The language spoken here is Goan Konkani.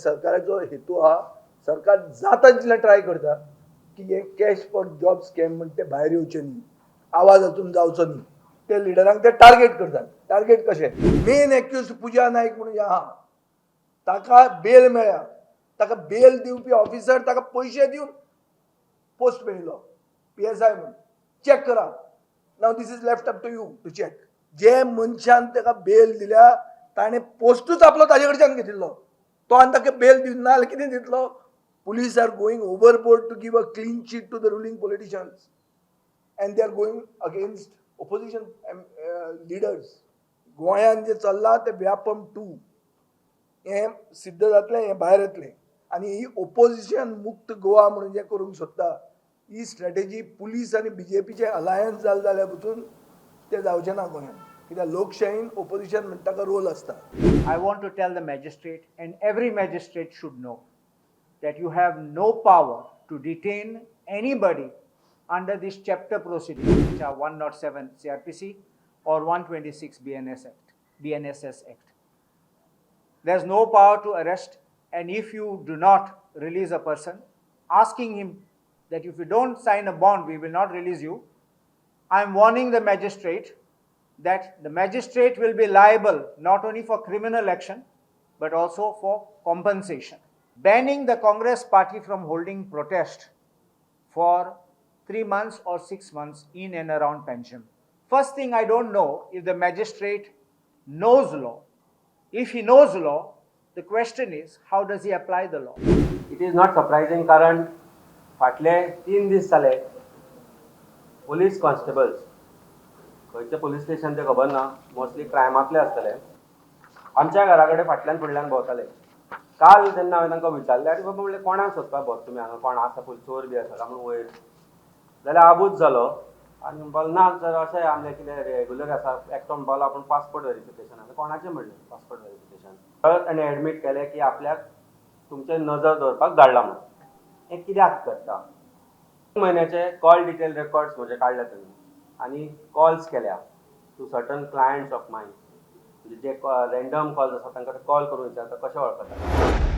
सरकाराचो हेतू आहा. सरकार जाता तितलें ट्राय करता की हे कॅश फॉर जॉब स्कॅम म्हण ते भायर येवचे न्ही, आवाज हातून जावचो न्ही. ते लिडरांक ते टार्गेट करतात. टार्गेट कशें? मेन एक्यूज पुजा नायक म्हणून आहा, ताका बेल मेळ्ळ्या. ताका बेल दिवपी ऑफिसर ताका पयशे दिवन पोस्ट मेळिल्लो पीएसआय म्हणून. चॅक करा. Now this is left up to you to check. जे मनशान ताका बेल दिल्या, ताणें पोस्टूच आपलो ताजे कडच्यान घेतिल्लो. तो आनी ताका बेल दिवन ना जाल्यार कितें दितलो? Police are going overboard to give a clean chit to the ruling politicians and they are going against opposition leaders. गोंयांत जें चल्लां तें व्यापम टू हें सिद्ध जातलें, हें भायर येतलें आनी ही ओपोजिशन मुक्त गोवा म्हणून जें करूंक सोदता, ही स्ट्रॅटेजी पुलीस आनी बीजेपीचें अलायन्स जालें जाल्यार पसून तें जावचें ना गोंयांत, कित्याक लोकशाहीन ओपोजिशन म्हणटा ताका रोल आसता. I want to tell the magistrate, and every magistrate should know, that you have no power to detain anybody under this chapter proceedings, which are 107 CRPC or 126 BNS Act, BNSS Act. There's no power to arrest, and if you do not release a person, asking him that if you don't sign a bond, we will not release you. I am warning the magistrate that the magistrate will be liable not only for criminal action but also for compensation. Banning the Congress party from holding protest for 3 months or 6 months in and around Panjim. First thing, I don't know if the magistrate knows law. If he knows law, the question is, how does he apply the law? It is not surprising, कारण फाटले 3 दीस जाले पोलीस कॉन्स्टेबल्स, खंयचे पोलीस स्टेशन तें खबर ना, मोस्टली क्रायमांतले आसतले, आमच्या घरा कडेन फाटल्यान फुडल्यान भोंवताले. काल जेन्ना हांवें तांकां विचारलें, आरे बाबा म्हणलें, कोणाक सोदपाक भोंवता तुमी हांगा, कोण आसा, पयलीं चोर बी आसा काय म्हणून वयर, जाल्यार आबूज जालो आनी म्हणपाक लागलो, ना सर, अशें आमचें कितें रेगुलर आसा. एकटो म्हणपाक लागलो, आपूण पासपोर्ट वेरिफिकेशन. हांवें कोणाचें म्हणलें पासपोर्ट वेरिफिकेशन? परत ताणें एडमीट केलें की आपल्याक तुमचेर नजर दवरपाक धाडला म्हणून. हें कित्याक करता? म्हयन्याचे कॉल डिटेल रेकॉर्ड्स म्हजे काडले तांणी आनी कॉल्स केल्या to certain clients of mine, म्हणजे जे रँडम कॉल्स आसा, तांकां कॉल करून विचारता, कशें वळखता?